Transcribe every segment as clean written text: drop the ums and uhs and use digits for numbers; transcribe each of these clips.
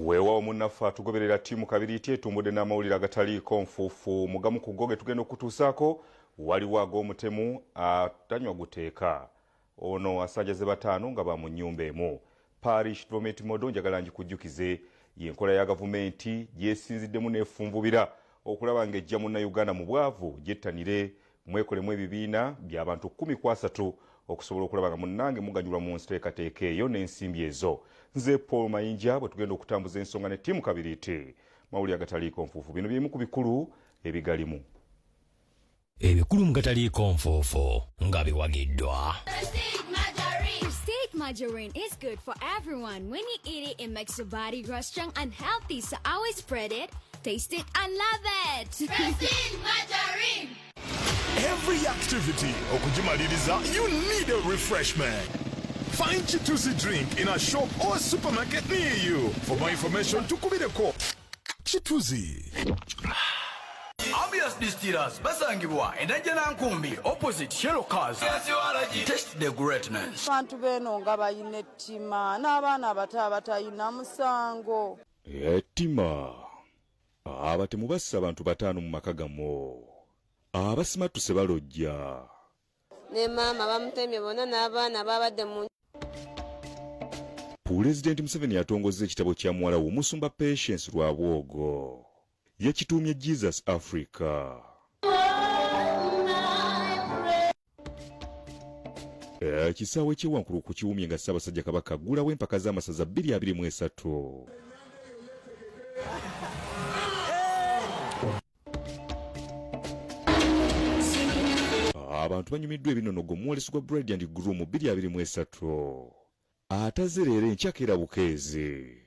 Weewaawo munnaffe atugoberera ttiimu Kabiriiti etumbudde n'amawulire agataliiko nfuufu. Mu gamu ku go ge tugenda okukutuusaako waliwo ag'omutemu atanywa guteeka. Ono asanjaze bataano nga ba mu nnyumba emu. Parish Development Model njagala ngikujjukize y'enkola ya gavumenti gy'esinziddemu n'efunvubira okulaba ng'eggya Munnayuganda mu bwavu gyettanire mwekolemu ebibiina by'abantu 13 okusobola okulaba nga munnange muganyulwa mu nteekateeka eyo n'ensimbi ezo. Nze Paul Mayinja bwe tugenda okutambuza ensonga ne ttiimu Kabiriiti. Mawulire agataliiko nfuufu bino by'ebimu ku bikulu ebigalimu. Ebikulu mu gataliiko nfuufu nga biwagiddwa. Steak margarine is good for everyone. When you eat it, it makes your body grow strong and healthy. So always spread it, taste it, and love it. Prestige margarine. Every activity okugimaliriza, you need a refreshment. Find Chituzi drink in a shop or supermarket near you. For more information, tukubireko. Chituzi. Ambius Distillers basangibwa e Najjanankumbi opposite Shell Cars. Taste the greatness. Abantu beeno nga balina ettima n'abaana abato abatalina musango. Ettima. Abatemu basse abantu bataano mu maka gamu. Abasimattuse balojja. Ne maama bamutemye bonna n'abaana babadde mu Pulezidenti Museveni atongozza ekitabo kya muwala we Omusumba Patience Rwabwogo. Yakituumye Jesus Africa. Ekisaawe ky'e Wankulukuku kiwumye nga Ssaabasajja Kabaka aggulawo empaka z'amasaza 2023. Abantu banyumiddwa ebinonogo mu mwolesi gwa Bride and Groom 2023. Ataze leero enkya keera bukeezi.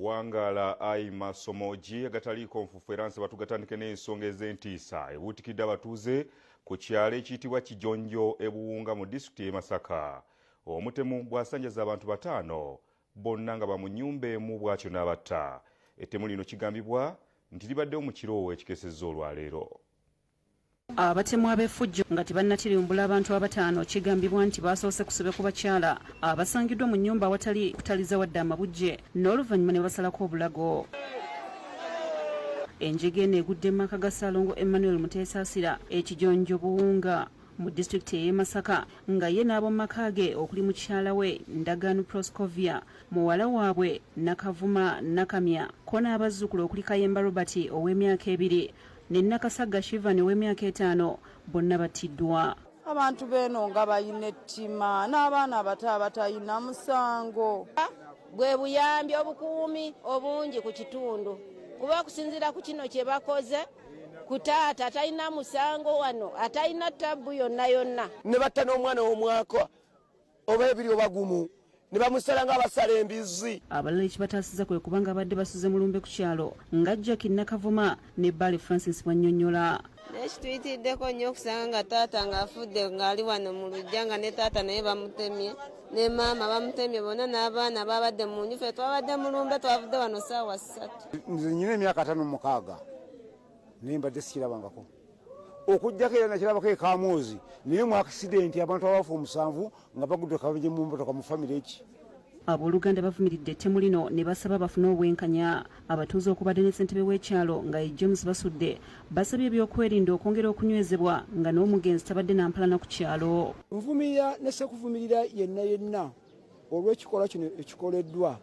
Wangaala ayi masomo gi agataliiko nfufu era nsaba tugatandike n'ensonga ez'entiisa ebuutikidde abatuuze ku kyalo ekiyitibwa Kijonjo e Buwunga mu disitulikiti y'e Masaka. Omutemu bw'asanjaza abantu bataano bonna nga ba mu nnyumba emu bw'atyo n'abatta. Ettemu lino kigambibwa nti libaddewo mu kiro ekikeesezza olwaleero. Abatemu ab'effujjo nga tebannatirimbula abantu abataano kigambibwa nti baasoose kusobe ku bakyala abasangiddwa mu nnyumba awatali kutaliza wadde amabujje n'oluvannyuma ne basalako obulago. Enjega eno egudde mu maka ga Ssaalongo Emmanuel Muteesaasira e Kijonjo Buwunga mu disitulikiti ey'e Masaka nga ye n'ab'omu maka ge okuli mukyala we Ndagaano Proscovia, muwala waabwe Nakavuma Nakamya ko n'abazzukulu okuli Kayemba Robert ow'emyaka ebiri ne Nakasagga Shivan ow'emyaka etaano bonna battiddwa. Abantu beeno nga balina ettima n'abaana abato abatalina musango. Bwe buyambi obukuumi obungi ku kitundu kuba okusinziira ku kino kye bakoze ku taata atalina musango wano atalina ttabbu yonna yonna. Ne batta n'omwana w'omwaka oba ebiri oba gumu ne bamusala nga basala embizzi. Abalala ekibataasizza kwe kuba nga abadde basuze mu lumbe ku kyalo nga Jackie Nakavuma ne Bbaale Francis bw'annyonnyola. Naye kituyitiddeko nnyo okusanga nga taata ng'afudde ng'ali wano mu luggya nga ne taata naye bamutemye ne maama bamutemye bonna n'abaana babadde mu nju ffe twabadde mu lumbe twavudde wano ssaawa ssatu. Nze nnyina emyaka 56 naye mbadde sikirabangako okuggyako era nakirabako e Kamwozi naye mu akisidenti abantu abafa omusanvu nga bagudde kabenje mu mmotoka mu famire eki. Abooluganda bavumiridde ettemu lino ne basaba bafune obwenkanya. Abatuuze okubadde ne ssentebe w'ekyalo nga ye James Basudde basabye ebyokwerinda okwongera okunywezebwa nga n'omugenzi tabadde na mpalana ku kyalo. Nvumirira ne ssekuvumirira yenna yenna olw'ekikolwa kino ekikoleddwa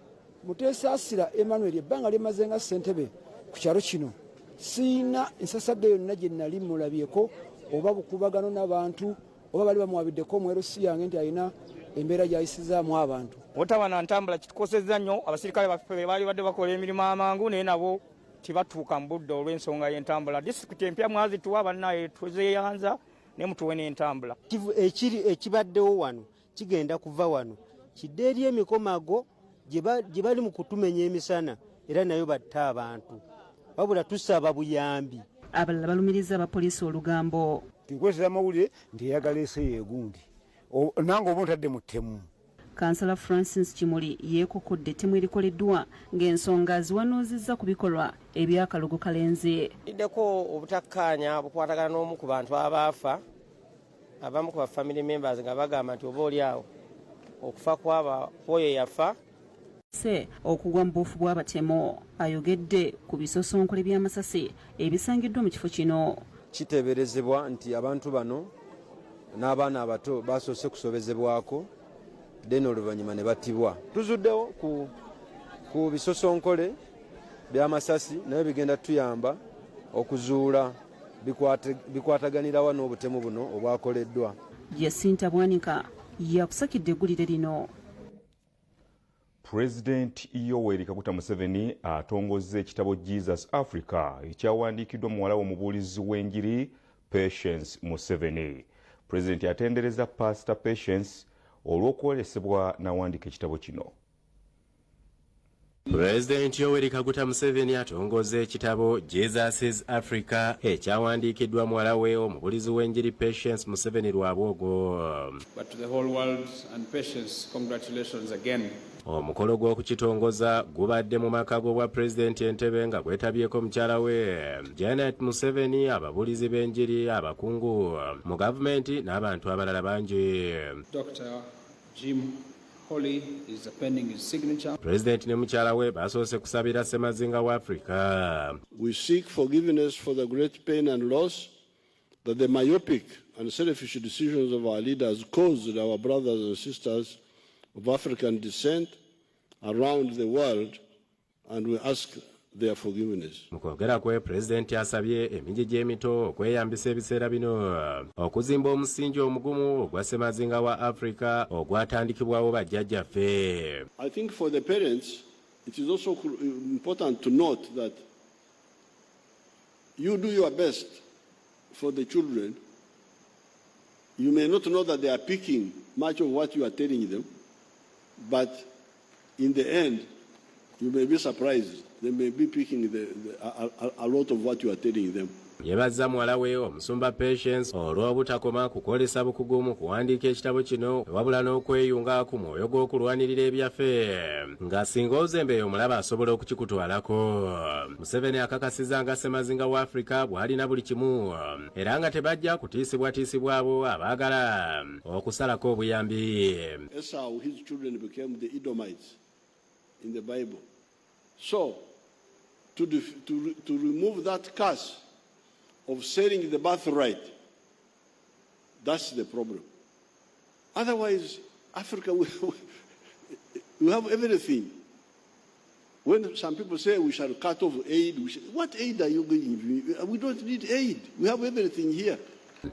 Muteesaasira Emmanuel ebbanga lye mmaze nga ssentebe ku kyalo kino sirina nsasagge yonna gye nnali mulabyeko oba bukuubagano n'abantu oba bali bamuwabiddeko mu LC yange nti alina embeera gy'ayisizaamu abantu. Obutaba na ntambula kitukosezza nnyo. Abasirikale baffe be baali badde bakola emirimu amangu naye nabo tebatuuka mu budde olw'ensonga y'entambula. Disitulikiti empya mwazituwa bannaye tuzeeyanza naye mutuwe n'entambula. Ekiri ekibaddewo wano kigenda kuva wano kidde eri emikomago gye bali mu kutumenya emisana era nayo batte abantu wabula tusaba buyambi. Abalala balumiriza abapoliisi olugambo. Nkwetera amawulire nti eyagala ese yegundi nange oba ontadde mu ttemu. Kansala Francis Kimuli yeekokkodde ettemu erikoleddwa ng'ensonga ziwanuuzizza ku bikolwa eby'akalogo kalenzi. Iddeko obutakkaanya bukwatagana n'omu ku bantu abaafa, abamu ku ba family members nga bagamba nti oba oli awo okufa kwaba kwoyo yafa Se okugwa mu buufu bw'abatemu. Ayogedde ku bisosonkole by'amasasi ebisangiddwa mu kifo kino. Kiteeberezebwa nti abantu bano n'abaana abato basoose kusobezebwako then oluvannyuma ne battibwa. Tuzuddewo ku, ku bisosonkole by'amasasi naye bigenda tuyamba okuzuula bikwataganirawa n'obutemu buno obwakoleddwa. Jacinta Bwanika yakusakidde eggulire lino. Pulezidenti Yoweri Kaguta Museveni atongozza ekitabo Jesus Africa ekyawandiikiddwa muwala w'omubuulizi w'enjiri Patience Museveni. Pulezidenti atendereza Pastor Patience olw'okwolesebwa n'awandiika ekitabo kino. Pulezidenti Yoweri Kaguta Museveni atongozza ekitabo Jesus is Africa ekyawandiikiddwa muwala we omubulizi w'enjiri Patience Museveni Rwabwogo. But to the whole world and Patience, congratulations again. Omukolo gw'okukitongoza gubadde mu maka g'obwa pulezidenti Entebbe nga gwetabyeko mukyala we Janet Museveni, ababulizi b'enjiri, abakungu mu gavumenti n'abantu abalala bangi. Dr. Jim Holly is appending his signature. Pulezidenti ne mukyala we basoose kusabira Ssemazinga wa Afrika. We seek forgiveness for the great pain and loss that the myopic and selfish decisions of our leaders caused our brothers and sisters of African descent around the world, and we ask their forgiveness. Mu kwogera kwe, pulezidenti asabye emigigi emito okweyambisa ebiseera bino okuzimba omusingi omugumu ogwa Ssemazinga wa Afrika ogwatandikibwawo bajjajjaffe. I think for the parents, it is also important to note that you do your best for the children. You may not know that they are picking much of what you are telling them, but in the end, you may be surprised. They may be picking a lot of what you are telling them. Yebaza muwala we omusumba Patience olw'obutakoma kukolesa bukugu mu kuwandiika ekitabo kino, wabula n'okweyunga ku mwoyo gw'okulwanirira ebyaffe nga singa ozembeyo omulaba asobola okukikutwalako. Museveni akakasiza nga Ssemazinga wa Afrika bw'alina buli kimu era nga tebajja kutiisibwatiisibwa abo abaagala okusalako obuyambi. Esau, his children became the Edomites in the Bible. So, to remove that curse of selling the birthright, that's the problem. Otherwise, Africa, we have everything. When some people say we shall cut off aid, what aid are you giving? We don't need aid. We have everything here.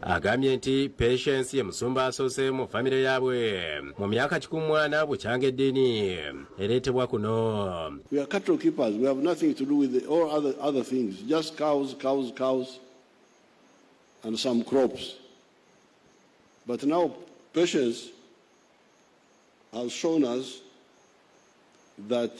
Agambye nti Patience ye musumba asoose mu famire yaabwe mu myaka 140 bukyanga eddiini ereetebwa kuno. We are cattle keepers. We have nothing to do with all other things. Just cows, cows, cows, and some crops. But now Patience has shown us that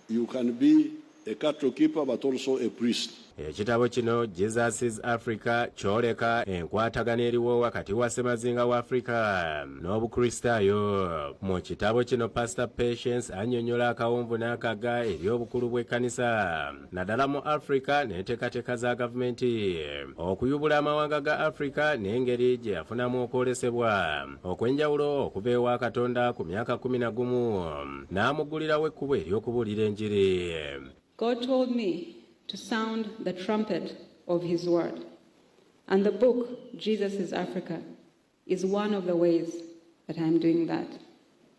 you can be a cattle keeper but also a priest. Ekitabo kino Jesus is Africa kyoleka enkwatagana eriwo wakati wa Ssemazinga wa Afrika n'Obukristaayo. Mu kitabo kino Pastor Patience annyonnyola akawonvu n'akaga eri obukulu bw'ekkanisa naddala mu Afrika n'enteekateeka za gavumenti okuyubula amawanga ga Afrika n'engeri gye yafunamu okwolesebwa okw'enjawulo okuva ewa Katonda ku myaka 11 n'amuggulirawo ekkubo ery'okubuulira enjiri. God told me to sound the trumpet of his word. And the book, Jesus is Africa, is one of the ways that I'm doing that.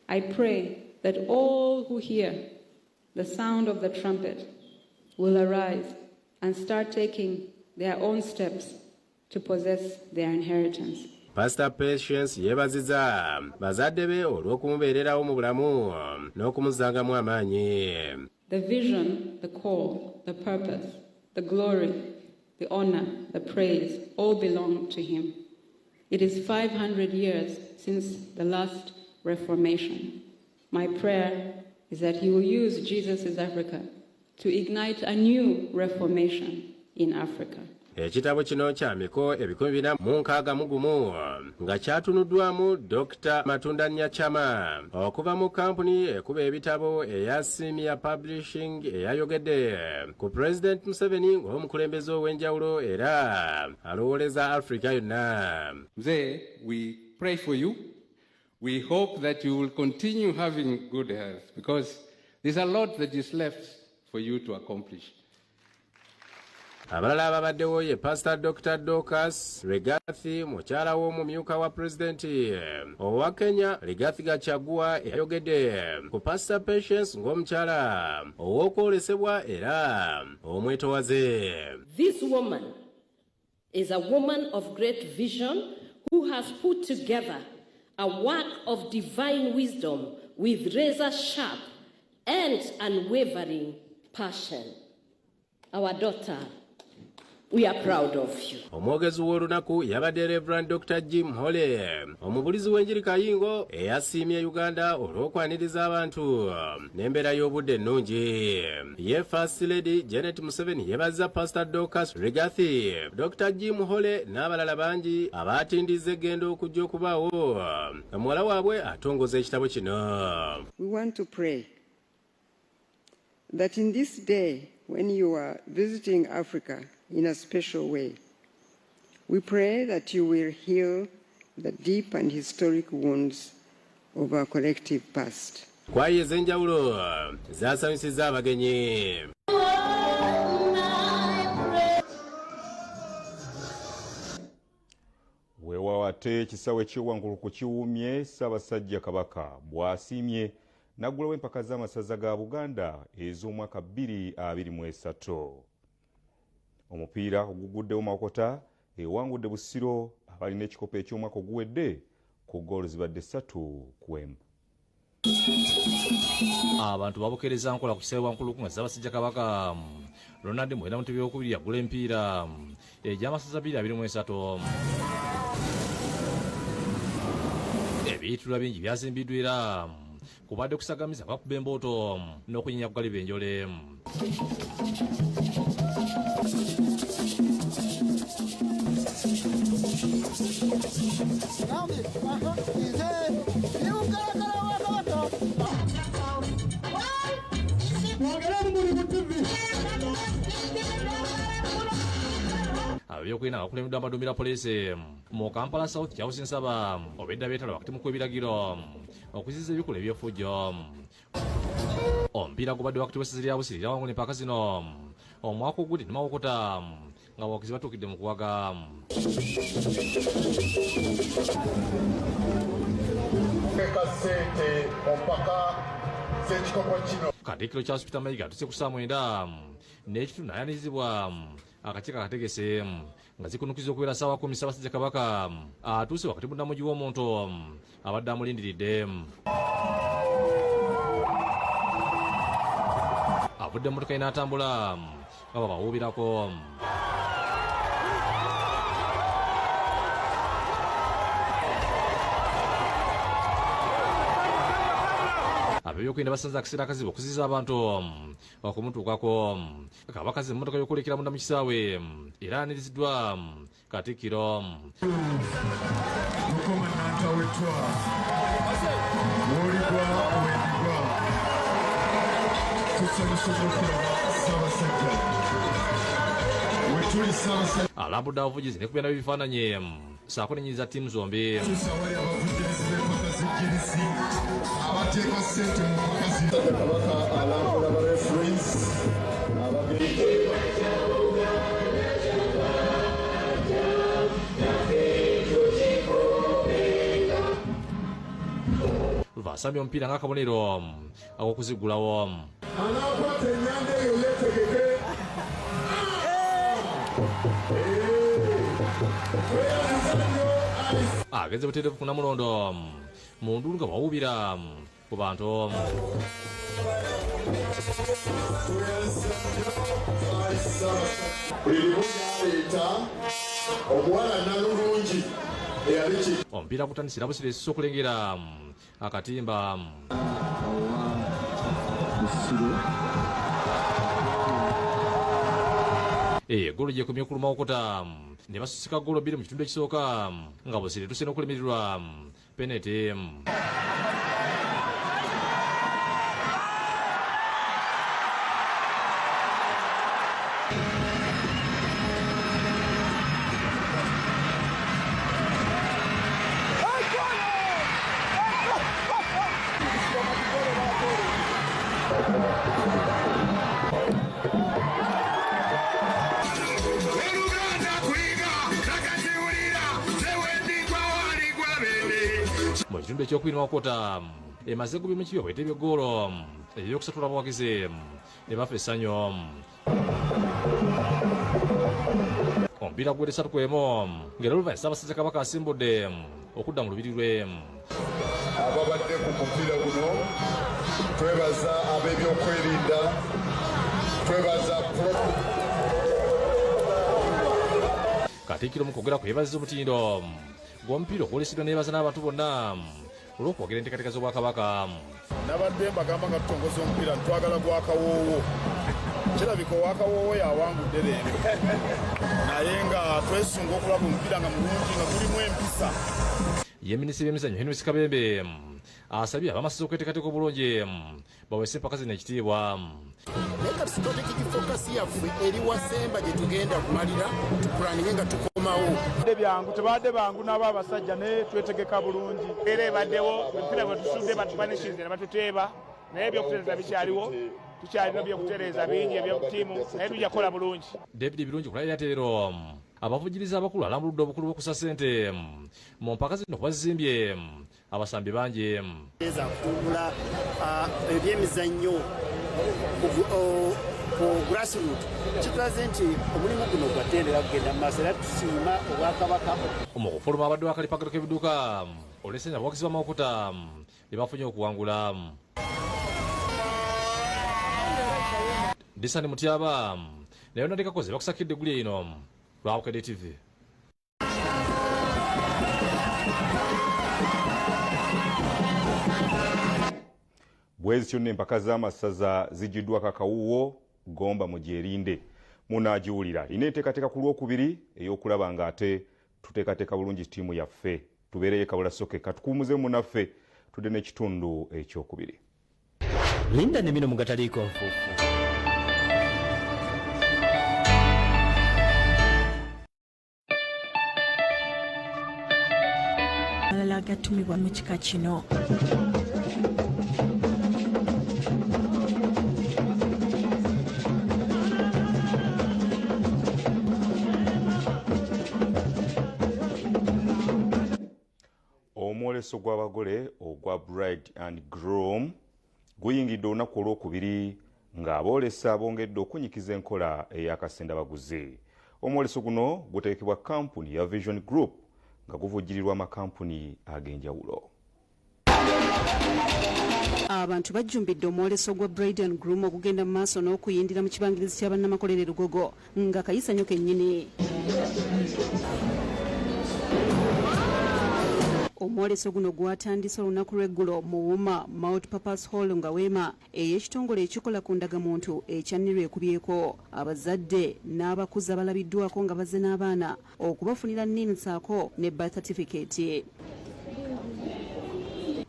I pray that all who hear the sound of the trumpet will arise and start taking their own steps to possess their inheritance. Pastor Patience yeebaziza bazadde be olw'okumubeererawo mu bulamu n'okumuzzangamu amaanyi. The vision, the call, the purpose, the glory, the honor, the praise, all belong to him. It is 500 years since the last Reformation. My prayer is that he will use Jesus is Africa to ignite a new Reformation in Africa. Ekitabo kino kya miko 461 nga kyatunuddwamu Dr. Matunda Nyachama okuva mu kampuni ekuba ebitabo eya Simia Publishing eyayogedde ku President Museveni ng'omukulembeze ow'enjawulo era alowooleza Africa yonna. Mzee, we pray for you. We hope that you will continue having good health because there's a lot that is left for you to accomplish. Abalala ababaddewo ye Pastor Dr. Dorcas Rigathi, mukyala w'omumyuka wa pulezidenti owa Kenya Rigathi Gachagua, eyayogedde ku Pastor Patience ng'omukyala ow'okwolesebwa era omwetowaze. This woman is a woman of great vision who has put together a work of divine wisdom with razor sharp and unwavering passion. Our daughter, we are proud of you. Omwogezi w'olunaku yabadde Reverend Dr. Jim Hole, omubulizi w'enjiri Kayingo, eyasiimye Uganda olw'okwaniriza abantu n'embeera y'obudde ennungi. Ye First Lady Janet Museveni yeebazza Pastor Dorcas Rigathi, Dr. Jim Hole n'abalala bangi abaatindiza eggendo okujja okubaawo nga muwala waabwe atongoza ekitabo kino. We want to pray that in this day when you are visiting Africa in a special way, we pray that you will heal the deep and historic wounds of our collective past. Kwayi ez'enjawulo zasanyusizza abagenyi. Weewaawo ate ekisaawe ky'ewankuluku kiwuumye Ssaabasajja Kabaka bw'asiimye n'aggulawo empaka z'amasaza ga Buganda ez'omwaka 2023. Omupiira oguguddewo Mawokota ewangudde Busiro abalina ekikopo eky'omwaka oguwedde ku ggoolo zibadde 3-1. Abantu babukeereza nkola ku kisaawe Wankuluku nga Ssaabasajja Kabaka Ronald Muwenda Mutebi owokubiri yaggula emipiira egy'amasaza 2023. Ebiyitulwa bingi byazimbiddwa era kubadde kusagamiza bakuba embooto n'okunyinya ku galiba enjole. Ab'ebyokwerinda nga bakulembeddwa abaduumira poliisi mu Kampala South Charles Nsaba obedda beetala wakati mu kw'ebiragiro okuziyiza ebikolwa eby'effujjo. Omupiira gubadde wakati w'essaza lya Busiro era wangula empaka zino omwaka ogudde ne Mawokota nga abawagizi batuukidde mu kuwaga. Katikkiro Charles Peter Mayiga atuuse ku ssaawa 9 n'ekitundu n'ayanirizibwa akakiiko akategese nga zikunukiza okubeera ssaawa 10 Ssaabasajja Kabaka atuuse wakati mu nnamugi w'omuntu abadde amulindiridde. Avudde emmotoka ye n'atambula nga bw'abawuubirako. Ab'ebyokwerinda basanze akaseera akazibu okuziyiza abantu okumutuukako. Kabaka azze emmotoka y'okwolekera munda mu kisaawe era aniriziddwa Katikkiro. Alambudde abavugizi ne kubya nabo ebifaananyi ssaako n'ennyingi za ttiimu zombi. Asambye omupiira ng'akabonero ak'okuzigulawo. Anaakwata ennyanja eyo yeetegeke. Agenze butereevu ku Namulondo mu ndulu nga bw'awuubira ku bantu. Buli limu lyaleeta omuwala Nalulungi eyali Omupiira gutandise era Busiro esise okulengera akatimba. Eggolo gyekomye okuluma Mawokota ne basusika ggolo 2 mu kitundu ekisooka nga Busiro etuuse n'okulemirirwa peneti. Mu kitundu ekyokubiri Mawokota emaze gubye mu kibya bwetebye ggoolo ebyokusatula abawagizi ne bafa essanyu. Omupiira gugwedde 3-1 ng'era oluvannyuma Ssaabasajja Kabaka asimbudde okudda mu lubiri lwe. Ababadde ku mupiira guno twebaza ab'ebyokwerinda, twebaza Katikkiro mu kwogera kwebaziza omutindo gw'omupiira ogwoleseddwa neebaza n'abantu bonna olw'okwogera enteekateeka z'Obwakabaka. Nabadde mbagamba nga tutongoza omupiira ntwagala gwa kawoowo, kirabika owakawoowo yawangudde leero, naye nga twesunga okulaba omupiira nga mulungi nga gulimu empisa. Ye minisitiri w'emizannyo Henry Kabembe asabye abamasaza okweteekateeka obulungi baweese empaka zino ekitiibwa. Naye kati strategic focus yaffe eri wasemba gye tugenda kumalira tupulaninge nga tukomawo. Byangu tebadde bangu n'abo abasajja naye twetegeka bulungi. Era ebaddewo emipiira gwe tusudde batupanishinze ne batuteeba, naye ebyokutereeza bikyaliwo, tukyalina ebyokutereeza bingi eby'obutiimu naye tujja kukola bulungi. David Birungi ku Airtel abavujjiriza abakulu alambuludde obukulu bw'okussa ssente mu mpaka zino kuba zizimbye abasambi bangi. Eza kutumbula ebyemizannyo ku grassroot kitulaze nti omulimu guno gwatendera kugenda mu maaso era tusiima Obwakabaka. Mu kufuluma abadde akalipagiro k'ebidduka olw'essanyu abawagizi ba Mawokota ne bafunye okuwangula. Disani Mutyaba naye nandikakoze bakusakidde eggulu eno lwa Bukedde TV. Bwezi kyonna empaka z'amasaza zijjuddwako akawuwo Gomba mugyerinde munaagiwulira. Ina enteekateeka ku Lwokubiri ey'okulaba ng'ate tuteekateeka bulungi ttiimu yaffe tubeereyo Kabulasoke katukuumuze munnaffe tudde n'ekitundu ekyokubiri. Linda ne bino mugataliiko nfuufu. Amalala agatumibwa mu kika kino. Omwoleso gw'abagole ogwa Bride and Groom guyingidde olunaku olwokubiri ng'aboolesa bongedde okunyikiza enkola ey'akasendabaguzi. Omwoleso guno gutegekebwa kampuni ya Vision Group nga guvujjirirwa amakampuni ag'enjawulo. Abantu bajjumbidde omwoleso gwa Bride and Groom ogugenda mu maaso n'okuyindira mu kibangirizi kya bannamakolero e Lugogo nga kayisanyo kennyini. Omwoleso guno gwatandise olunaku lw'eggulo mu Wuma Multipurpose Hall nga weema ey'ekitongole ekikola ku ndagamuntu ekyannirwa ekubyeko. Abazadde n'abakuza balabiddwako nga bazze n'abaana okubafunira NIN ssaako ne birth certificate.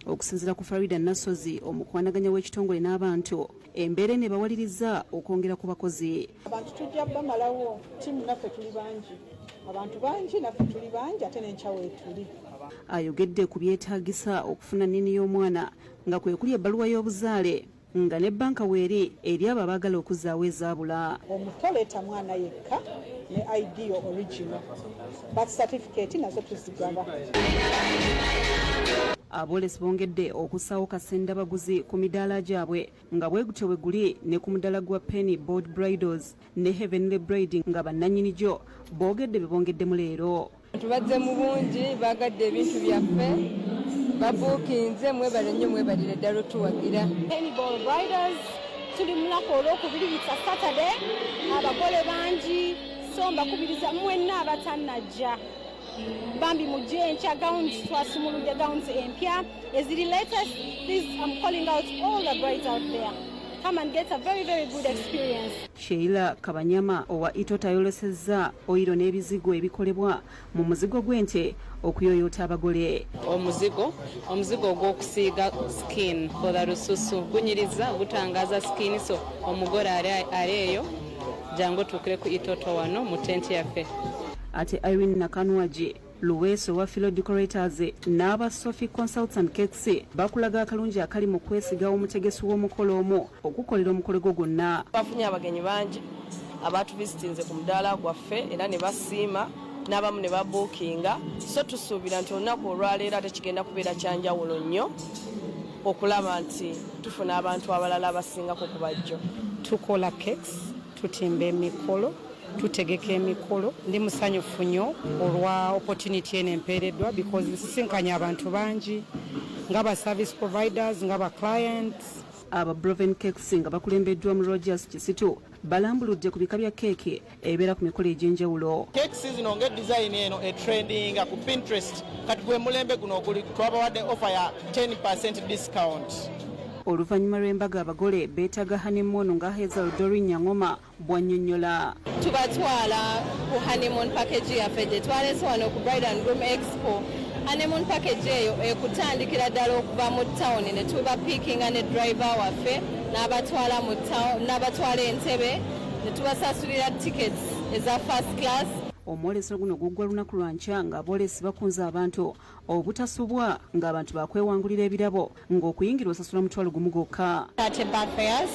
Okusinziira ku Farida Nassozi omukwanaganya w'ekitongole n'abantu, embeera eno ebawaliriza okwongera ku bakozi. Abantu tujja bamalawo, ttiimu naffe tuli bangi, abantu bangi naffe tuli bangi ate n'enkya weetuli. Ayogedde ku byetaagisa okufuna NIN y'omwana nga kwe kuli ebbaluwa y'obuzaale nga ne bbanka weeri eri abo abaagala okuzzaawo ezaabula. Omuto leeta mwana yekka ne ID yo original, birth certificate nazo tuzigaba. Aboolesi bongedde okussaawo kasendabaguzi ku midaala gyabwe nga bwe gutyo bwe guli ne ku mudaala gwa Penny Board Bridals ne Heavenly Bride nga bannannyini gyo boogedde bye bongeddemu leero. Tubazze mu bungi, baagadde ebintu byaffe, babuukinze, mwebale nnyo, mwebalire ddala otuwagira. Penny Board Bridals tuli mu lunaku olwokubiri, it's a Saturday, abagole bangi, so mbakubiriza mwenna abatannajja bambi mujje enkya. Gowns twasumuludde gowns empya eziri latest. Please, I'm calling out all the brides out there. Come and get a very, very good experience. Sheila Kabanyama owa Itota ayolesezza oyiro n'ebizigo ebikolebwa mu muzigo gw'ente okuyoyoota abagole. Omuzigo ogw'okusiiga skin for the lususu gunyiriza, gutangaza skin, so omugole ali eyo jangu otuukire ku Itoto wano mu tenti yaffe. Ate Irene Nakanwagi Luweso wa Philo Decorators n'aba Sophie Consults and Cakes bakulaga akalungi akali mu kwesiga omutegesi w'omukolo omwo okukolera omukolo gwo gwonna. Bafunye abagenyi bangi abatuvisitinze ku mudaala gwaffe era ne basiima n'abamu ne babuukinga, so tusuubira nti olunaku olwaleero ate kigenda kubeera kyanjawulo nnyo okulaba nti tufuna abantu abalala abasingako ku bajjo. Tukola cakes, tutimba emikolo, tutegeka emikolo. Ndi musanyufu nnyo olwa opportunity eno empeereddwa because nsisinkanye abantu bangi nga ba service providers, nga ba clients. Aba Broven Cakes nga bakulembeddwa mu Rogers Kisitu balambuludde ku bika bya keeki ebeera ku mikolo egy'enjawulo. Cakes zino nga design eno etrendinga ku Pinterest, kati gwe mulembe guno oguli twabawadde offer ya 10% discount. Oluvannyuma lw'embaga abagole beetaaga honeymoon nga Hazel Doreen Nyangoma bw'annyonnyola. Tubatwala ku honeymoon package yaffe gye twaleese wano ku Bride and Groom Expo. Honeymoon package eyo ekutandikira ddala okuva mu town ne tuba pickinga ne driver waffe n'abatwala mu town, n'abatwala Entebbe ne tubasasulira tickets eza first class. Omwoleso guno guggwa lunaku lwa nkya ng'aboolesi bakunze abantu obutasubwa ng'abantu bakwewangulira ebirabo ng'okuyingira osasula 10,000 gwokka. Ate Bathairs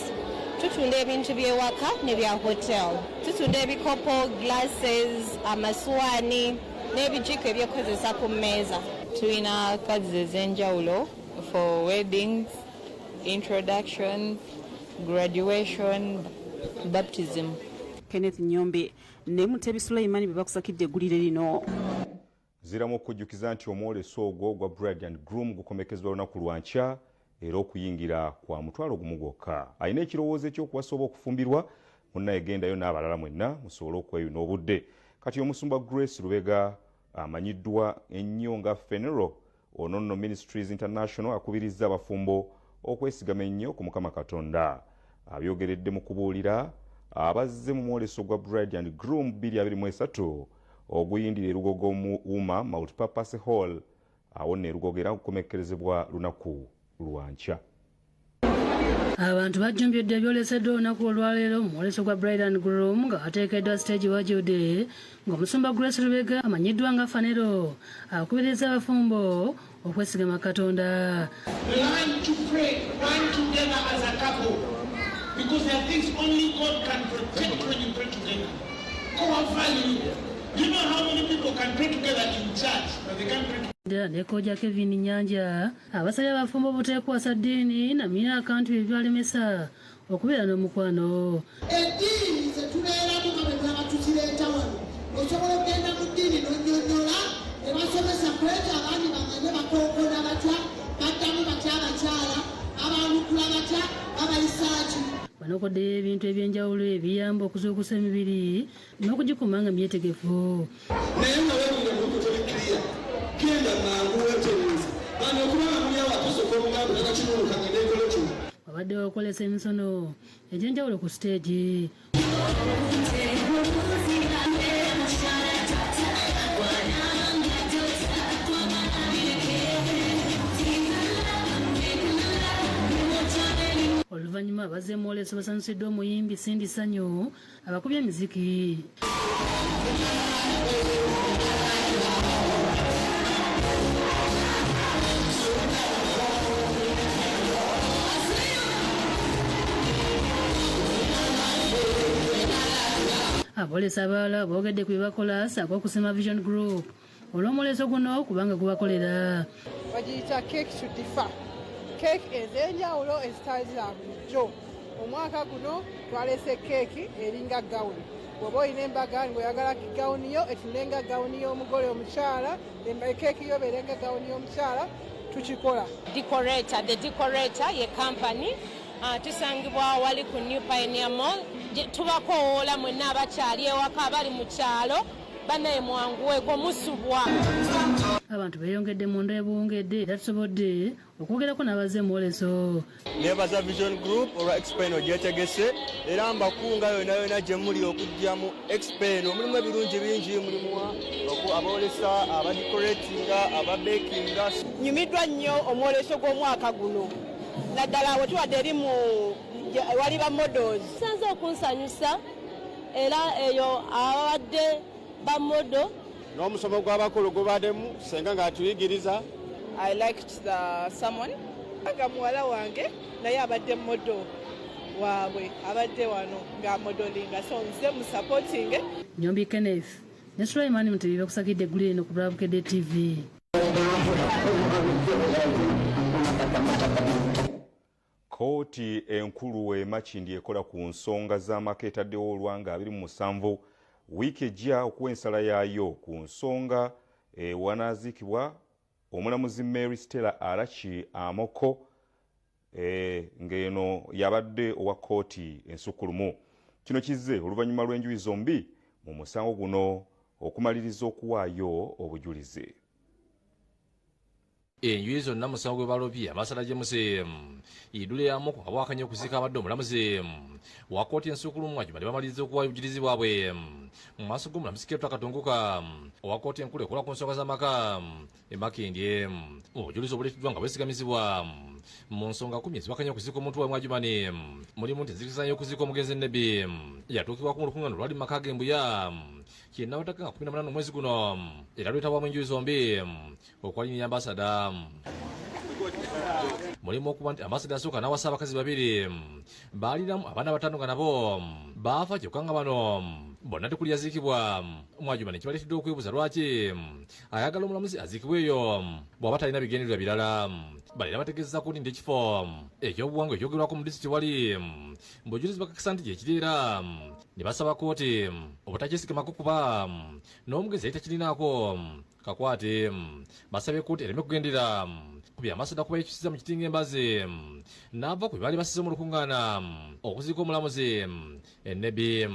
tutunda ebintu by'ewaka ne bya hotel. Tutunda ebikopo, glasses, amasuwaani n'ebijiiko ebyokukozesa ku mmeeza. Tulina cards ez'enjawulo for weddings, introductions, graduation, baptism. Kenneth Nyombe ne Mutebi Suleimani be bakusakidde eggulire lino. Ziramu okujjukiza nti omwoleso ogwo gwa Bride and Groom gukomekezebwa lunaku lwa nkya era okuyingira kwa 10,000 gwokka. Alina ekirowoozo eky'okuwasa oba okufumbirwa munnaye gendayo n'abalala mwenna musobole okweyuna obudde. Kati omusumba Grace Lubega amanyiddwa ennyo nga Fenero ono nno Ministries International akubirizza abafumbo okwesigama ennyo ku Mukama Katonda. Abyogeredde mu kubuulira abazze mu mwoleso gwa Bride and Groom 2023 oguyindira e Lugogo mu Uma Multipurpose Hall awo nno e Lugogo era gukomekkerezebwa lunaku lwa nkya. Abantu bajjumbidde ebyoleseddwa olunaku olwaleero mu mwoleso gwa Bride and Groom nga wateekeddwa siteegi wajjudde ng'omusumba Grace Lubega amanyiddwa nga Fanero akubiriza abafumbo okwesigama Katonda. Learn to pray, run together as a couple, because there are things only God can protect when you pray together. Core value. You know how many people can pray together in church, but they can't pray together. Ne Kojja Kevin Nyanja abasabye abafumbo obuteekwasa ddiini na myaka nti bye bibalemesa okubeera n'omukwano. Eddiini ze tubeeramu nga bwe tulaba tuzireeta wano, osobola okugenda mu ddiini n'onnyonnyola ne basomesa ku ekyo abaami bamanye bakookona batya, baddamu batya abakyala, babaanukula batya, babayisa ki. Banokoddeyo ebintu ebyenjawulo ebiyamba okuzuukusa emibiri n'okugikuuma nga myetegefu. Naye nga weewuunya mu toli clear, genda mangu weetereeze. Bano okubanga muli awo atusooka omugambo takakinuuka ngende nkole kino. Wabaddewo okwolesa emisono egy'enjawulo ku siteegi. Oluvannyuma abazze mu mwoleso basanyusiddwa omuyimbi Cindy Sanyu abakubye emiziki. Aboolesa abalala boogedde ku bye bakola ssaako okusima Vision Group olw'omwoleso guno kubanga gubakolera. Bagiyita cake to differ. Keeki ez'enjawulo ezitali za bulijjo. Omwaka guno twaleese keeki eringa gawuni. Bw'oba olina embaga ng'oyagala gawuni yo etunule nga gawuni y'omugole omukyala, keeki yo beere nga gawuni y'omukyala, tukikola. Decorator, the Decorator ye company tusangibwa wali ku New Pioneer Mall. Tubakowoola mwenna abakyali ewaka abali mu kyalo, bannaye mwanguweko musubwa. Abantu beeyongedde munda ebuwungedde era tusobodde okwogerako n'abazze mwoleso. Nebaza Vision Group olwa expo eno gyetegese, era mbakunga yonna yonna gye muli okujja mu expo eno. Mulimu ebirungi bingi, mulimu aboolesa, abadecoratinga, ababekinga. Nyumiddwa nnyo omwoleso gw'omwaka guno, naddala we tubadde eri mu wali ba models. Kisanze okunsanyusa era eyo ababadde ba model. N'omusomo gw'abakulu gubaddemu senga ng'atuyigiriza. I liked the sermon. Nga muwala wange naye abadde model waabwe, abadde wano nga modelinga, so nze mu supporting. Nyombi Kenneth ne Sulaiman Mutebi bakusakidde eggulire eno ku Bukedde TV. Kkooti enkulu e Makindye ekola ku nsonga z'amaka etaddewo olwanga 27 wiiki ejja okuwa ensala yaayo ku nsonga wanaaziikibwa omulamuzi Mary Stella Arachi Amoko, ng'eno yabadde owa kkooti ensukkulumu. Kino kizze oluvannyuma lw'enjuyi zombi mu musango guno okumaliriza okuwaayo obujulizi. Enjuyi zonna musango gwe balobye amasala gye idule yamuko nga bwakanye okuziika abadde omulamuzi wa kkooti ensukkulumu Mwajuma ne bamaliriza okuwaayo obujulizi bwabwe mu maaso g'omulamuzi Keruta Katunguka owa kkooti enkulu ekola ku nsonga z'amaka e Makindye. Obujulizi obuleeteddwa nga bwesigamizibwa mu nsonga 10 eziwakanya okuziika omuntu wa Mwajumani mulimu nti enzikirizanya y'okuziika omugenzi Nebbi yatuukibwako mu lukuŋŋaana olwali mu maka g'Embuya kyennabataka nga 18 omwezi guno, era lwetabwamu enjuyi zombi okwali ne ambasada. Mulimu okuba nti ambasada yasooka n'awasa abakazi babiri baalinamu abaana bataano nga nabo baafa, kyokka nga bano bonna tekuli yaziikibwa. Mwajuma ne kibaleetedde okwebuuza lwaki ayagala omulamuzi aziikibwe eyo bw'aba talina bigendererwa birala. Bano era bategeezaako nti ekifo ekyobuwangwa ekyogerwako mu disitulikiti wali bujulizi bakakasa nti gye kiri, era ne basaba kkooti obutakyesigamako kuba n'omugenzi yali takirinaako kakwate. Basabye kkooti ereme kugendera ku byamasada kuba yekyusiza mu kiti ng'embazi n'ava ku bye baali basize mu lukuŋŋaana okuziika omulamuzi Ennebi.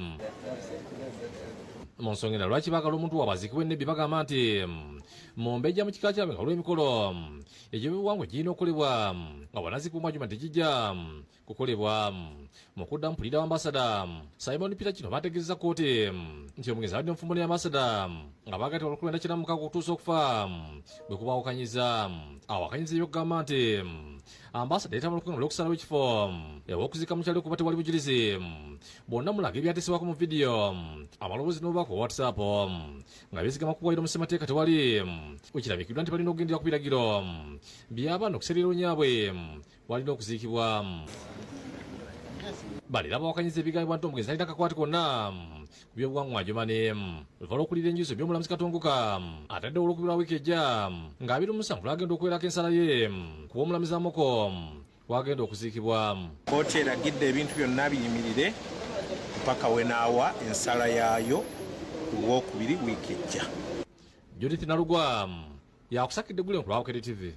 Mu nsonga endala lwaki baagala omuntu waabwe aziikibwe Ennebi, bagamba nti mu mbejja mu kika kyabwe nga waliwo emikolo egy'obuwangwa egirina okukolebwa nga bw'anaziikibwa Mwajuma tegijja kukolebwa. Mu kuddamu puliida wa ambasada Simon Peter kino baategeezezza kkooti nti omugenzi abadde mufumbo ne ambasada nga baagattibwa 1996 okutuusa okufa bwe kubaawukanyiza. Awakanyiza ebyokugamba nti ambasada yeetaba mu lukuŋŋaana olw'okusalawo ekifo ew'okuziika mu kyalo kuba tewali bujulizi bwonna mulaga ebyateesebwako mu vidiyo, amaloboozi n'obubaka obwa WhatsApp nga beesigama ku kuwayira omussemateeka tewali wekirabikiddwa nti balina okugendera ku biragiro by'abaana okuseerera onyaabwe walina okuziikibwa. Bano era bawakanyiza ebigambibwa nti omugenzi talina kakwate konna ku by'obuwangwa Adjumani. Oluva lw'okulira enjuzi eby'omulamuzi Katunguka ataddewo olwokubiri lwa wiiki ejja nga 27 lwagenda okuwerako ensala ye ku w'omulamuzi Amoko wagenda okuziikibwa. Kkooti eragidde ebintu byonna biyimirire mpaka wenaawa ensala yaayo ku Lwokubiri wiiki ejja. Judith Nalugwa yakusakidde gule ku lwa Bukedde TV.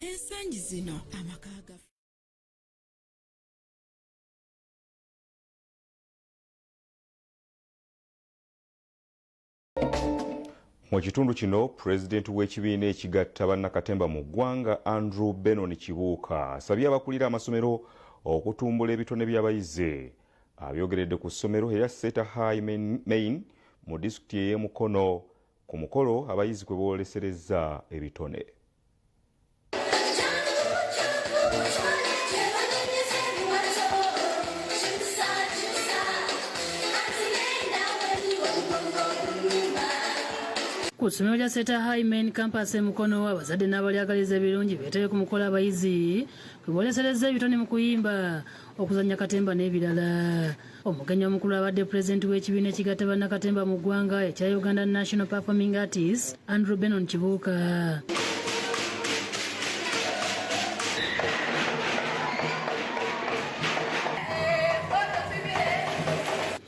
Ensangi zino amaka gaffe. Mu kitundu kino pulezidenti w'ekibiina ekigatta bannakatemba mu ggwanga Andrew Benon Kibuuka asabye abakulira amasomero okutumbula ebitone by'abayizi. Abyogeredde ku ssomero erya Seeta High Main mu disitulikiti ey'e Mukono ku mukolo abayizi kwe booleserezza ebitone. Ku ssomero lya Seeta High Main Campus e Mukono, abazadde n'abalyagaliza ebirungi beetebye ku mukolo abayizi kwe booleserezza ebitone mu kuyimba, okuzannya katemba n'ebirala. Omugenyi omukulu abadde pulezidenti w'ekibiina ekigatta bannakatemba mu ggwanga ekya Uganda National Performing Artists, Andrew Benon Kibuuka.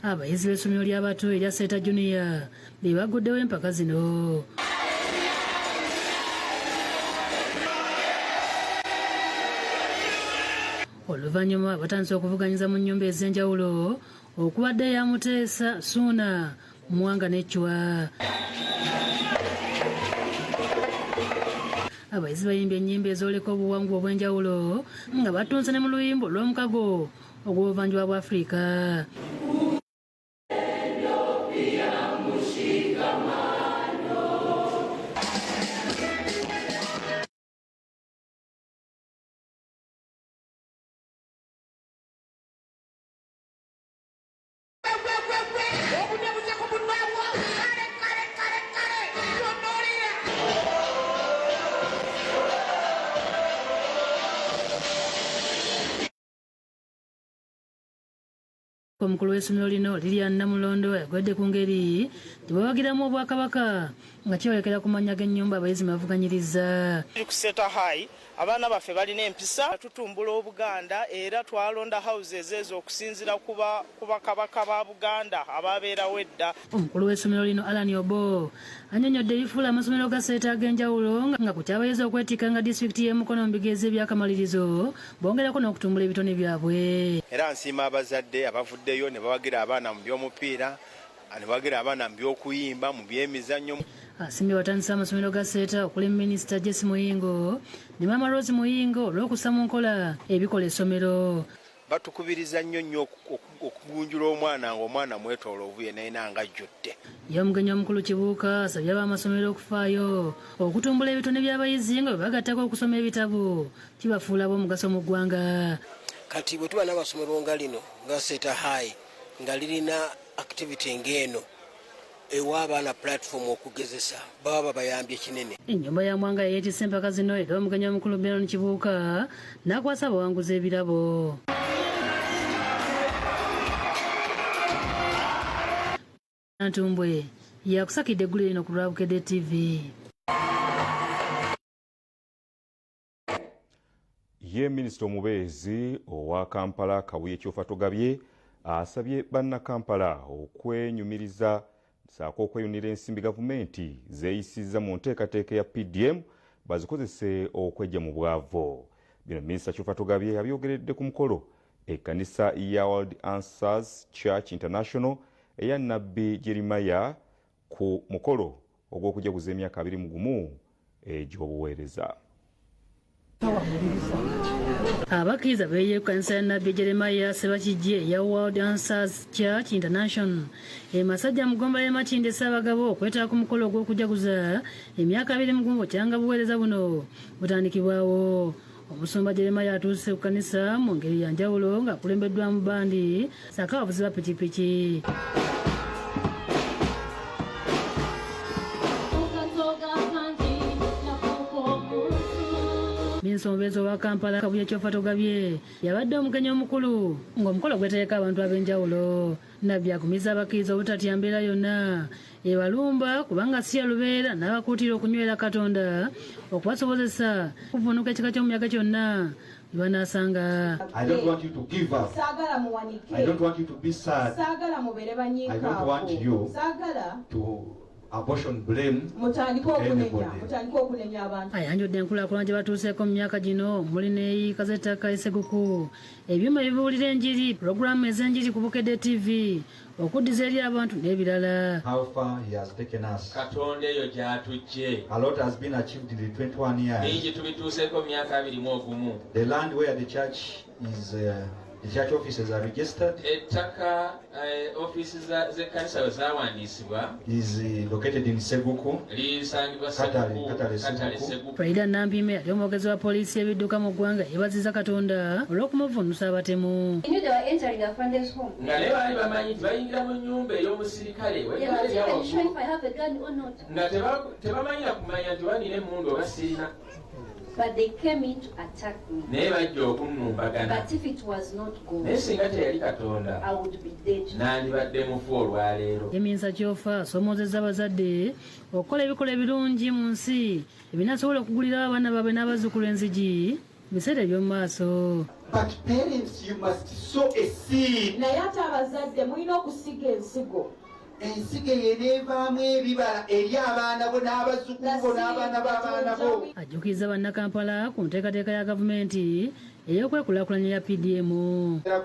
Abayizi b'essomero ly'abato erya Seeta Junior be baguddewo empaka zino. Oluvannyuma batandise okuvuganyiza mu nnyumba ez'enjawulo okubadde eya Muteesa, Ssuuna, Mwanga ne Chwa. Abayizi bayimbye ennyimba ezooleka obuwangwa obw'enjawulo nga batunze ne mu luyimba olw'omukago ogw'obuvanjuba bwa Afrika. Omukulu w'essomero lino Lilian Namulondo yagwedde ku ngeri gye bawagiramu Obwakabaka nga kyeyolekera ku mannya g'ennyumba abayizi mwe bavuganyiriza. Tuli ku Seeta High, abaana baffe balina empisa, tutumbula Obuganda era twalonda houses ezo okusinziira ku bakabaka ba Buganda ababeerawo edda. Omukulu w'essomero lino Alan Obo annyonnyodde ebifuula amasomero ga Seeta ag'enjawulo nga ku kyabayizi okwetikka nga disitulikiti y'e Mukono mu bigezo ebyakamalirizo bongerako n'okutumbula ebitone byabwe. Era nsiima abazadde abavuddeyo ne bawagira abaana mu by'omupiira, ne bawagira abaana mu by'okuyimba, mu by'emizannyo. Asiimye batandise amasomero ga Seeta okuli Minisita Jesse Muyingo ne Maama Rose Muyingo olw'okussa mu nkola ebikola essomero. Batukubiriza nnyo nnyo okugunjula omwana ng'omwana mwetooloovu yenna yenna ng'ajjudde. Ye omugenyi omukulu Kibuuka asabye ab'amasomero okufaayo okutumbula ebitone by'abayizi nga bwe bagattako okusoma ebitabo kibafuula ab'omugaso mu ggwanga. Kati bwe tuba n'amasomero nga lino nga Seeta High nga lirina activity ng'eno ewa abaana platform okugezesa, baba babayambye kinene. Ennyumba ya Mwanga yeeyetisse empaka zino era omugenyi omukulu Benon Kibuuka n'akwasa abawanguzi ebirabo. Ntumbwe yakusakidde eggulire lino ku lwa Bukedde TV. Ye minisita omubeezi owa Kampala Kabuye Kyofatogabye asabye bannakampala okwenyumiriza ssaako okweyunira ensimbi gavumenti zeeyisizza mu nteekateeka ya PDM bazikozese okwejja mu bwavu. Bino minisita Kyofatogabye abyogeredde ku mukolo ekkanisa ya World Answers Church International eya Nabbi Jeremiah ku mukolo ogw'okujaguza emyaka 21 egy'obuweereza. Abakkiriza beeye ekkanisa ya Nabbi Jeremiah Sebakijje eya World Answers Church International e Masajja mu ggomba y'e Makindye Ssaabagabo okwetaba ku mukolo ogw'okujaguza emyaka 21 bukyanga buweereza buno butandikibwawo. Omusumba Jeremiah atuuse ku kkanisa mu ngeri ya njawulo ng'akulembeddwamu bbandi ssaako abavuzi ba pikipiki. Minisita omubeezi owa Kampala Kabuye Kyofatogabye yabadde omugenyi omukulu ng'omukolo gwetegeka abantu ab'enjawulo. Nabbi akumiza abakkiriza obutatya mbeera yonna ebalumba kubanga si ya lubeera, n'abakuutira okunywera Katonda okubasobozesa okuvvuunuka ekika ky'omuyaga kyonna bye banaasanga. I don't want you to give up. Saagala muwanike. I don't want you to be sad. Saagala mubeere I don't want you banyiikaavu. Saagala to apportion blame mutandike to okunenya, anybody. mutandike okunenya abantu. Ayanjudde enkulaakulana gye batuuseeko mu myaka gino omuli n'eyiika z'ettaka eseguku, ebyuma ebibuulira enjiri, pulogulaamu ez'enjiri ku Bukedde TV, okuddiza eri abantu n'ebirala. How far he has taken us. Katonda eyo gy'atuggye. A lot has been achieved in the 21 years. Bingi tubituuseeko mu myaka 21. The land where the church is, the church offices are registered Ettaka ofiisi z'ekkanisa we zaawandiisibwa is located in Seguku. Lisangibwa Katale, Seguku, Katale Katale Seguku. Seguku. Farida Nampiime yali omwogezi wa poliisi y'ebidduka mu ggwanga yeebazizza Katonda olw'okumuvuunusa abatemu. They knew they were entering a friend's home. Nga naye baali bamanyi nti bayingira mu nnyumba ey'omusirikale. They were not even sure if I have a gun or not. Nga tebamanyi na kumanya nti oba nina emmundu oba sirina. But they came in to attack me. Naye bajja okunnumbagana. But if it was not God, Naye singa teyali Katonda, I would be dead. nandibadde mufu olwaleero. Minisita Kyofa asomoozezza abazadde okukola ebikolwa ebirungi mu nsi ebinasobola okugulirawo abaana baabwe n'abazzukulu enzigi mu biseera eby'omu maaso. But parents, you must sow a seed. Naye ate abazadde mulina okusiga ensigo. Ensigo eyo eneevaamu ebibala eri abaana bo n'abazzukulu bo n'abaana b'abaana bo. Ajjukiza bannakampala ku nteekateeka ya gavumenti ey'okwekulaakulanya ya PDM.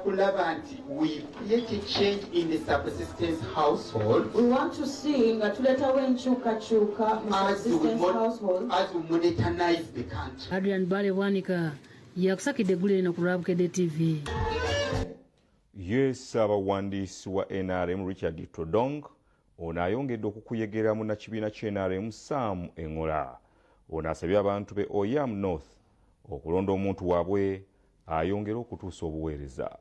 Kulaba nti we create a change in the subsistence household. We want to see nga tuleetawo enkyukakyuka mu subsistence household as we monetize the country. Adrian Bale Bwanika yakusakidde eggulire lino ku lwa Bukedde TV. Ye ssaabawandiisi wa NRM Richard Todong ono ayongedde okukuyegera munnakibiina kya NRM Sam Engola. Ono asabye abantu be Oyam North okulonda omuntu waabwe ayongere okutuusa obuweereza.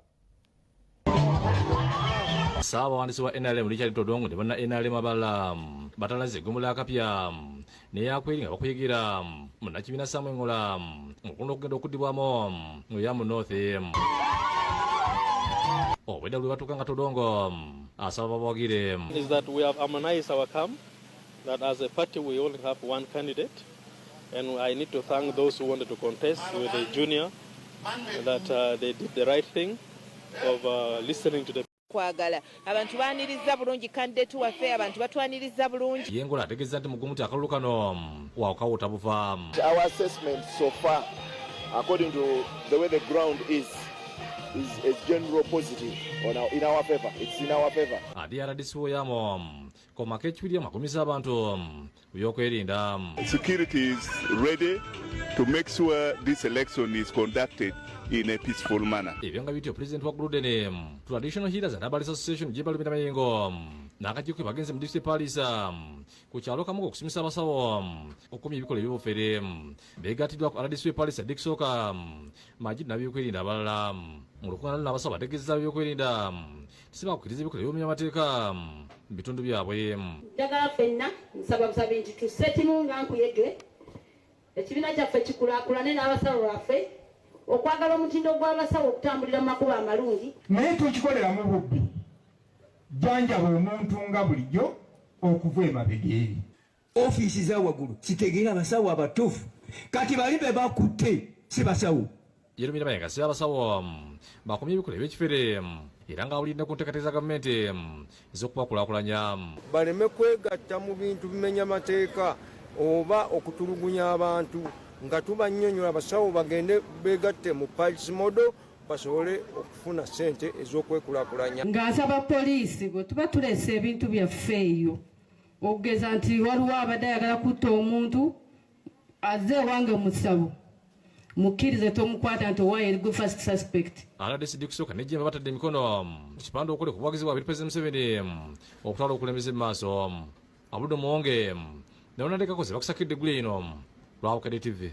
Ssaabawandiisi wa NRM Richard Todong ne banna NRM abalala batalaze eggombolola ya Kapya n'eyakweri nga bakuyegera munnakibiina Sam Engola mu kulonda okugenda okuddibwamu mu Oyam North. Obwedda lwe batuuka nga Todongo asaba babawagire. Is that we have harmonized our camp, that as a party we only have one candidate, and I need to thank those who wanted to contest with the junior, that they did the right thing of listening to the kwagala abantu baaniriza bulungi candidate waffe, abantu batwaniriza bulungi. Ye Engola ategeeza nti mugumu nti akalulu kano wakawuta buva. Our assessment so far, according to the way the ground is general positive on our, in our favor. It's in our favor. Ate RDC Oyamo komako ekibiri amakumisa abantu ku byokwerinda. Security is ready to make sure this election is conducted in a peaceful manner. Ebyo nga bityo President wa Gluten Traditional Healers and Herbalist Association Jibalumira Mayingo n'akakiiko ke bagenze mu disitulikiti Paalisa ku kyalo Kamuga okusimisa abasawo okukomya ebikolwa eby'obufere. Beegattiddwa ku RDC Paalisa Dick Sooka Majid n'ab'ebyokwerinda abalala. Mu lukuŋŋaana luno abasawo bategeezezza ab'ebyokwerinda si bakukkiriza ebikolwa eby'omenya amateeka mu bitundu byabwe. Njagala ffenna nsaba busabi nti tusse kimu nga nkuyege, ekibiina kyaffe kikulaakulane n'abasawo baffe, okwagala omutindo gw'abasawo okutambulira mu makubo amalungi. Naye tukikoleramu bubbi, jjanjaba omuntu nga bulijjo okuva emabega eri. Ofiisi za waggulu kitegeera abasawo abatuufu, kati bali be bakutte si basawo. Yerumira Mayenga si abasawo bakomye ebikolwa eby'ekifere era ng'awulidde ku nteekateeka za gavumenti ez'okubakulaakulanya. Baleme kwegatta mu bintu bimenya mateeka oba okutulugunya abantu, nga tubannyonnyola abasawo bagende beegatte mu Pulse model basobole okufuna ssente ez'okwekulaakulanya. Ng'asaba poliisi bwe tuba tuleese ebintu byaffe eyo, okugeza nti waliwo abadde ayagala kutta omuntu azze ewange mu ssabo, mukkirize tomukwata nti owaayo eri gwe first suspect. RDC kusooka ne Jemba batadde emikono ku kipande okuli ku buwagizi bwabwe President Museveni okutwala obukulembeze mu maaso. Abudde Muwonge ne Ronald Kakoze bakusakidde eggulu eno lwa Bukedde TV.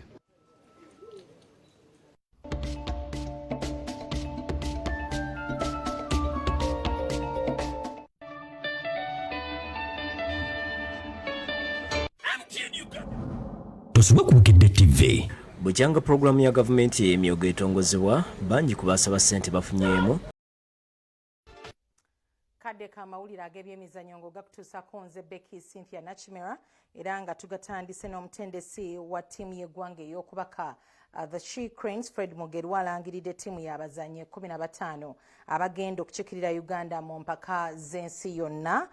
Tosubwa ku Bukedde TV. Bukyanga pulogulaamu ya gavumenti ey'emyogo etongozebwa, bangi ku baasaba ssente bafunyeemu. Kadde k'amawulire ag'ebyemizannyo ng'ogakutuusako nze Becky Cynthia Nakimera, era nga tugatandise n'omutendesi wa ttiimu y'eggwanga ey'okubaka The She Cranes Fred Mugerwa alangiridde ttiimu y'abazannyi 15 abagenda okukiikirira Uganda mu mpaka z'ensi yonna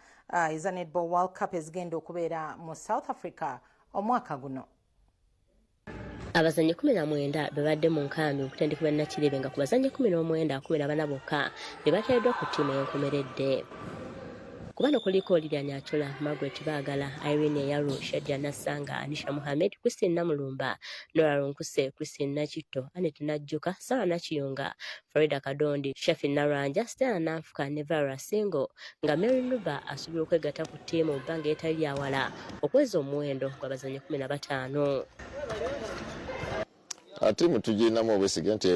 eza Netball World Cup ezigenda okubeera mu South Africa omwaka guno. Abazannyi 19 be badde mu nkambi okutendekebwa Nakirebe, nga ku bazannyi 19, 14 bokka be bateereddwa ku ttiimu ey'enkomeredde. Ku bano kuliko Lilian Achola, Margaret Baagala, Irene Eyaru, Shadia Nassanga, Anisha Muhammed, Christine Namulumba, Nora Lunkuse, Christine Nakitto, Anet Najjuka, Sarah Nakiyunga, Farida Kadondi, Shafi Naranja, Stella Nanfuka ne Vera Singo, nga Mary Nuba asuubirwa okwegatta ku ttiimu mu bbanga eritali lya wala okweza omuwendo gw'abazannyi 15. Ttiimu tugirinamu obwesige nti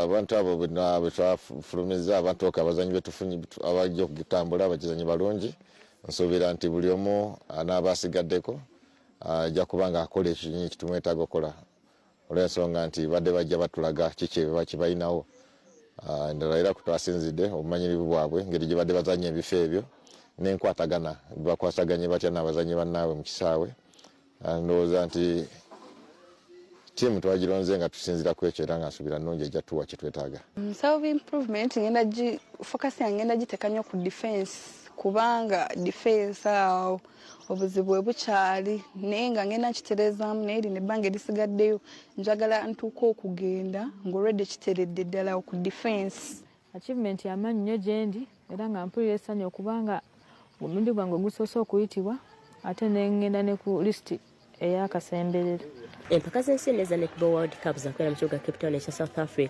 abantu abo bonna bwe twafulumizza, abantu ok abazanyi betufunye abajja okutambula abazanyi balungi. Nsuubira nti buli omu anaaba asigaddeko ajja kuba nga akola ekinyi kitumwetaaga okukola, olw'ensonga nti badde bajja batulaga kiki kibalinawo. Endala era kutwasinzidde obumanyirivu bwabwe, engeri gye badde bazanya ebifo ebyo n'enkwatagana, bakwasaganye batya n'abazanyi bannaabwe mu kisaawe. Ndowooza nti ttiimu twagironze nga tusinziira ku ekyo, era nga nsuubira nnungi ejja tuwa kye twetaaga. Self improvement ngenda gi focus yange ngenda giteeka nnyo ku defense. Kubanga defense awo obuzibu bwe bukyali, naye nga ngenda nkitereezaamu, naye lino ebbanga erisigaddeyo njagala ntuuke okugenda ng'olwedde kiteredde ddala ku defense. Achievement y'amaanyi nnyo gye ndi, era nga mpulira essanyu okubanga omulundi gwange ogusoose okuyitibwa ate ne ngenda ne ku lisiti ey'akasemberero. Empaka z'ensi eza Netball World Cup zakubeera mu kibuga Cape Town ekya South Africa.